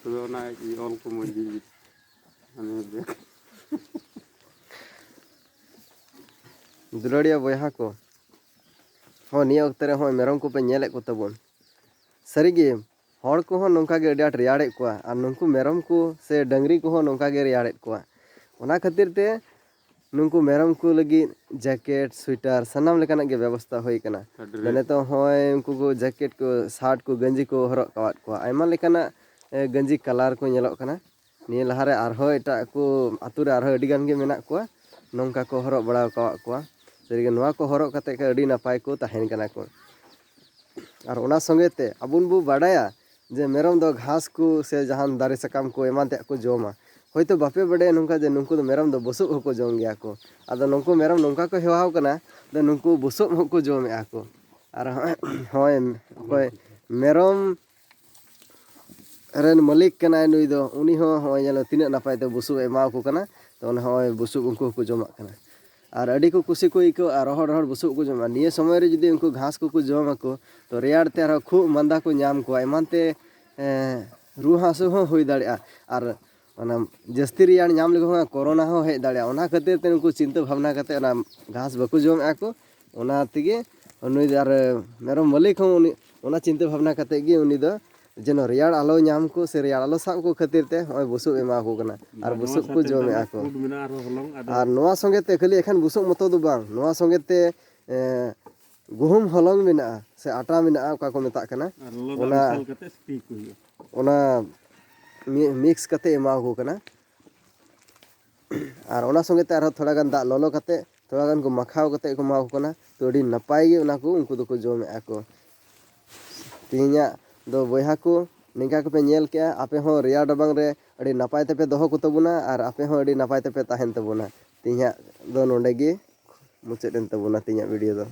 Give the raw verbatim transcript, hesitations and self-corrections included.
ᱛᱚᱵᱮ ᱚᱱᱟ ᱚᱞ ᱠᱚ ᱢᱚᱡᱽ ᱜᱮ ᱢᱟᱱᱮ ᱵᱮ- ᱫᱩᱞᱟᱹᱲᱤᱭᱟᱹ ᱵᱚᱭᱦᱟ ᱠᱚ, ᱦᱚᱸ, ᱱᱤᱭᱟᱹ ᱚᱠᱛᱮ ᱨᱮ ᱦᱚᱸ ᱢᱮᱨᱚᱢ ᱠᱚᱯᱮ ᱧᱮᱞᱮᱫ ᱠᱚ ᱛᱟᱵᱚᱱ᱾ ᱥᱟᱹᱨᱤᱜᱮ, ᱦᱚᱲ ᱠᱚᱦᱚᱸ ᱱᱚᱝᱠᱟ ᱜᱮ ᱟᱹᱰᱤ ᱟᱸᱴ ᱨᱮᱭᱟᱲᱮᱫ ᱠᱚᱣᱟ, ᱟᱨ ᱱᱩᱠᱩ ᱢᱮᱨᱚᱢ ᱠᱚ ᱥᱮ ᱰᱟᱹᱝᱨᱤ ᱠᱚᱦᱚᱸ ᱱᱚᱝᱠᱟ ᱜᱮ ᱨᱮᱭᱟᱲᱮᱫ ᱠᱚᱣᱟ᱾ ᱚᱱᱟ ᱠᱷᱟᱹᱛᱤᱨ ᱛᱮ ᱱᱩᱠᱩ ᱢᱮᱨᱚᱢ ᱠᱚ ᱞᱟᱹᱜᱤᱫ ᱡᱮᱠᱮᱴ, ᱥᱩᱭᱮᱴᱟᱨ, ᱥᱟᱱᱟᱢ ᱞᱮᱠᱟᱱᱟᱜ ᱜᱮ ᱵᱮᱵᱚᱥᱛᱷᱟ ᱦᱩᱭ ᱠᱟᱱᱟ᱾ ᱟᱹᱰᱤ ᱵᱮᱥ᱾ ᱱᱤᱛᱚᱜ ᱦᱚᱸᱜᱼᱚᱭ ᱩᱱᱠᱩ ᱠᱚ ᱡᱮᱠᱮᱴ ᱠᱚ, ᱥᱟᱨᱴ ᱠᱚ, ᱜᱮᱧᱡᱤ ᱠᱚ ᱦᱚᱨᱚᱜ ᱟᱠᱟᱫ ᱠᱚᱣᱟ, ᱟᱭᱢᱟ ᱞᱮᱠᱟᱱᱟᱜ, ᱮ, ᱜᱮᱧᱡᱤ ᱠᱟᱞᱟᱨ ᱠᱚ ᱧᱮᱞᱚᱜ ᱠᱟᱱᱟ᱾ ᱱᱤᱭᱟᱹ ᱞᱟᱦᱟᱨᱮ ᱟᱨᱦᱚᱸ ᱮᱴᱟᱜ ᱠᱚ ᱟᱹᱛᱩ ᱨᱮ ᱟᱨᱦᱚᱸ ᱟᱹᱰᱤ ᱜᱟᱱ ᱜᱮ ᱢᱮᱱᱟᱜ ᱠᱚᱣᱟ, ᱱᱚᱝᱠᱟ ᱠᱚ ᱦᱚᱨᱚᱜ ᱵᱟᱲᱟ ᱟᱠᱟᱫ ᱠᱚᱣᱟ᱾ ᱥᱟᱹᱨᱤᱜᱮ ᱱᱚᱣᱟ ᱠᱚ ᱦᱚᱨᱚᱜ ᱠᱟᱛᱮ ᱜᱮ ᱟᱹᱰᱤ ᱱᱟᱯᱟᱭ ᱠᱚ ᱛᱟᱦᱮᱱ ᱠᱟᱱᱟ ᱠᱚ᱾ ᱟᱨ ᱚᱱᱟ ᱥᱚᱸᱜᱮ ᱛᱮ ᱟᱵᱚ ᱵᱚ ᱵᱟᱰᱟᱭᱟ ᱡᱮ ᱢᱮᱨᱚᱢ ᱫᱚ ᱜᱷᱟᱥ ᱠᱚ ᱥᱮ ᱡᱟᱦᱟᱱ ᱫᱟᱨᱮ ᱥᱟᱠᱟᱢ ᱠᱚ ᱮᱢᱟᱱ ᱛᱮᱭᱟᱜ ᱠᱚ ᱡᱚᱢᱟ᱾ ᱦᱚᱭᱛᱳ ᱵᱟᱯᱮ ᱵᱟᱰᱟᱭᱟ ᱱᱚᱝᱠᱟ ᱡᱮ ᱱᱩᱠᱩ ᱫᱚ ᱢᱮᱨᱚᱢ ᱫᱚ ᱵᱩᱥᱩᱵ ᱦᱚᱸᱠᱚ ᱡᱚᱢ ᱜᱮᱭᱟ ᱠᱚ᱾ ᱟᱫᱚ ᱱᱩᱠᱩ ᱢᱮᱨᱚᱢ ᱱᱚᱝᱠᱟ ᱠᱚ ᱦᱮᱣᱟᱣ ᱠᱟᱱᱟ, ᱫᱚ ᱱᱩᱠᱩ ᱵᱩᱥᱩᱵ ᱦᱚᱸᱠᱚ ᱡᱚᱢᱮᱫᱼᱟ ᱠᱚ᱾ ᱟᱨ ᱦᱚᱸᱜᱼᱚᱭ ᱢᱮᱨᱚᱢ ᱨᱮᱱ ᱢᱟᱹᱞᱤᱠ ᱠᱟᱱᱟᱭ ᱱᱩᱭ ᱫᱚ, ᱩᱱᱤ ᱦᱚᱸ ᱦᱚᱸᱜᱼᱚᱭ ᱧᱮᱞ ᱢᱮ ᱛᱤᱱᱟᱹᱜ ᱱᱟᱯᱟᱭ ᱛᱮ ᱵᱩᱥᱩᱵ ᱮ ᱮᱢᱟᱣᱟᱠᱚ ᱠᱟᱱᱟ᱾ ᱛᱚ ᱚᱱᱟ ᱦᱚᱸᱜᱼᱚᱭ ᱵᱩᱥᱩᱵ ᱩᱱᱠᱩ ᱦᱚᱸᱠᱚ ᱡᱚᱢᱟᱜ ᱠᱟᱱᱟ᱾ ᱟᱨ ᱟᱹᱰᱤ ᱠᱚ ᱠᱩᱥᱤ ᱠᱚ ᱟᱹᱭᱠᱟᱹᱣᱟ, ᱟᱨ ᱨᱚᱦᱚᱲ ᱨᱚᱦᱚᱲ ᱵᱩᱥᱩᱵ ᱠᱚ ᱡᱚᱢᱟ᱾ ᱱᱤᱭᱟᱹ ᱥᱚᱢᱚᱭ ᱨᱮ ᱡᱩᱫᱤ ᱩᱱᱠᱩ ᱜᱷᱟᱥ ᱠᱚᱠᱚ ᱡᱚᱢᱟᱠᱚ, ᱛᱚ ᱨᱮᱭᱟᱲ ᱛᱮ ᱟᱨᱦᱚᱸ ᱠᱷᱩᱜ ᱢᱟᱸᱫᱟ ᱠᱚ ᱧᱟᱢ ᱠᱚᱣᱟ, ᱮᱢᱟᱱ ᱛᱮ, ᱮᱸ, ᱨᱩᱣᱟᱹ ᱦᱟᱹᱥᱩ ᱦᱚᱸ ᱦᱩᱭ ᱫᱟᱲᱮᱭᱟᱜᱼᱟ᱾ ᱟᱨ ᱚᱱᱟ ᱡᱟᱹᱥᱛᱤ ᱨᱮᱭᱟᱲ ᱧᱟᱢ ᱞᱮᱠᱚ ᱠᱷᱟᱱ ᱠᱳᱨᱳᱱᱟ ᱦᱚᱸ ᱦᱮᱡ ᱫᱟᱲᱮᱭᱟᱜᱼᱟ᱾ ᱚᱱᱟ ᱠᱷᱟᱹᱛᱤᱨ ᱛᱮ ᱩᱱᱠᱩ ᱪᱤᱱᱛᱟᱹ ᱵᱷᱟᱵᱽᱱᱟ ᱠᱟᱛᱮ ᱚᱱᱟ ᱜᱷᱟᱥ ᱵᱟᱠᱚ ᱡᱚᱢᱮᱫᱼᱟ ᱠᱚ᱾ ᱚᱱᱟ ᱛᱮᱜᱮ ᱩᱱᱤ ᱫᱚ, ᱟᱨ ᱢᱮᱨᱚᱢ ᱢᱟᱹᱞᱤᱠ ᱦᱚᱸ ᱩᱱᱤ ᱚᱱᱟ ᱪᱤᱱᱛᱟᱹ ᱵᱷᱟᱵᱽᱱᱟ ᱠᱟᱛᱮ ᱜᱮ ᱩᱱᱤ ᱫᱚ ᱡᱮᱱᱚ ᱨᱮᱭᱟᱲ ᱟᱞᱚ ᱧᱟᱢ ᱠᱚ ᱥᱮ ᱨᱮᱭᱟᱲ ᱟᱞᱚ ᱥᱟᱵ ᱠᱚ ᱠᱷᱟᱹᱛᱤᱨ ᱛᱮ ᱦᱚᱸᱜᱼᱚᱭ ᱵᱩᱥᱩᱵ ᱮᱢᱟ ᱠᱚ ᱠᱟᱱᱟ᱾ ᱟᱨ ᱟᱨ ᱱᱚᱣᱟ ᱵᱩᱥᱩᱵ ᱠᱚ ᱥᱟᱶᱛᱮ ᱡᱚᱢᱮᱫᱼᱟ ᱚᱱᱟ ᱠᱚ᱾ ᱠᱩᱴ ᱢᱮᱱᱟᱜᱼᱟ ᱟᱨᱦᱚᱸ ᱦᱚᱞᱚᱝ, ᱟᱫᱚ ᱟᱨ ᱱᱚᱣᱟ ᱥᱚᱸᱜᱮ ᱛᱮ ᱠᱷᱟᱹᱞᱤ ᱮᱠᱷᱮᱱ ᱵᱩᱥᱩᱵ ᱢᱚᱛᱚ ᱫᱚ ᱵᱟᱝ, ᱱᱚᱣᱟ ᱥᱚᱸᱜᱮ ᱛᱮ, ᱮᱸ, ᱜᱩᱦᱩᱢ ᱦᱚᱞᱚᱝ ᱢᱮᱱᱟᱜᱼᱟ ᱥᱮ ᱟᱴᱟ ᱢᱮᱱᱟᱜᱼᱟ, ᱚᱠᱟ ᱠᱚ ᱢᱮᱛᱟᱜ ᱠᱟᱱᱟ, ᱟᱨ ᱞᱚᱞᱚ ᱫᱟᱜ ᱚᱱᱟ, ᱢᱮᱥᱟᱞ ᱠᱟᱛᱮ ᱥᱤᱯᱤ ᱠᱚ ᱦᱩᱭᱩᱜᱼᱟ᱾ ᱚᱱᱟ ᱢᱤ-, ᱢᱤᱠᱥ ᱠᱟᱛᱮ ᱮᱢᱟ ᱠᱚ ᱠᱟᱱᱟ᱾ ᱟᱨ ᱚᱱᱟ ᱥᱚᱸᱜᱮ ᱛᱮ ᱟᱨᱦᱚᱸ ᱛᱷᱚᱲᱟ ᱜᱟᱱ ᱫᱟᱜ ᱞᱚᱞᱚ ᱠᱟᱛᱮ, ᱛᱷᱚᱲᱟ ᱜᱟᱱ ᱠᱚ ᱢᱟᱠᱷᱟᱣ ᱠᱟᱛᱮ ᱠᱚ ᱮᱢᱟ ᱠᱚ ᱠᱟᱱᱟ᱾ ᱛᱚ ᱟᱹᱰᱤ ᱱᱟᱯᱟᱭ ᱜᱮ ᱚᱱᱟ ᱠᱚ ᱩᱱᱠᱩ ᱫᱚᱠᱚ ᱡᱚᱢᱮᱫᱼᱟ ᱠᱚ᱾ ᱛᱮᱦᱮᱧᱟᱜ ᱫᱚ ᱵᱚᱭᱦᱟ ᱠᱚ ᱱᱤᱝᱠᱟ ᱠᱚᱯᱮ ᱧᱮᱞ ᱠᱮᱜᱼᱟ, ᱟᱯᱮ ᱦᱚᱸ ᱨᱮᱭᱟᱲ ᱨᱟᱵᱟᱝ ᱨᱮ ᱟᱹᱰᱤ ᱱᱟᱯᱟᱭ ᱛᱮᱯᱮ ᱫᱚᱦᱚ ᱠᱚ ᱛᱟᱵᱚᱱᱟ ᱟᱨ ᱟᱯᱮ ᱦᱚᱸ ᱟᱹᱰᱤ ᱱᱟᱯᱟᱭ ᱛᱮᱯᱮ ᱛᱟᱦᱮᱱ ᱛᱟᱵᱚᱱᱟ᱾ ᱛᱮᱦᱮᱧᱟᱜ ᱫᱚ ᱱᱚᱰᱮ ᱜᱮ ᱢᱩᱪᱟᱹᱫ ᱮᱱ ᱛᱟᱵᱚᱱᱟ, ᱛᱮᱦᱮᱧᱟᱜ ᱵᱷᱤᱰᱤᱭᱳ ᱫᱚ᱾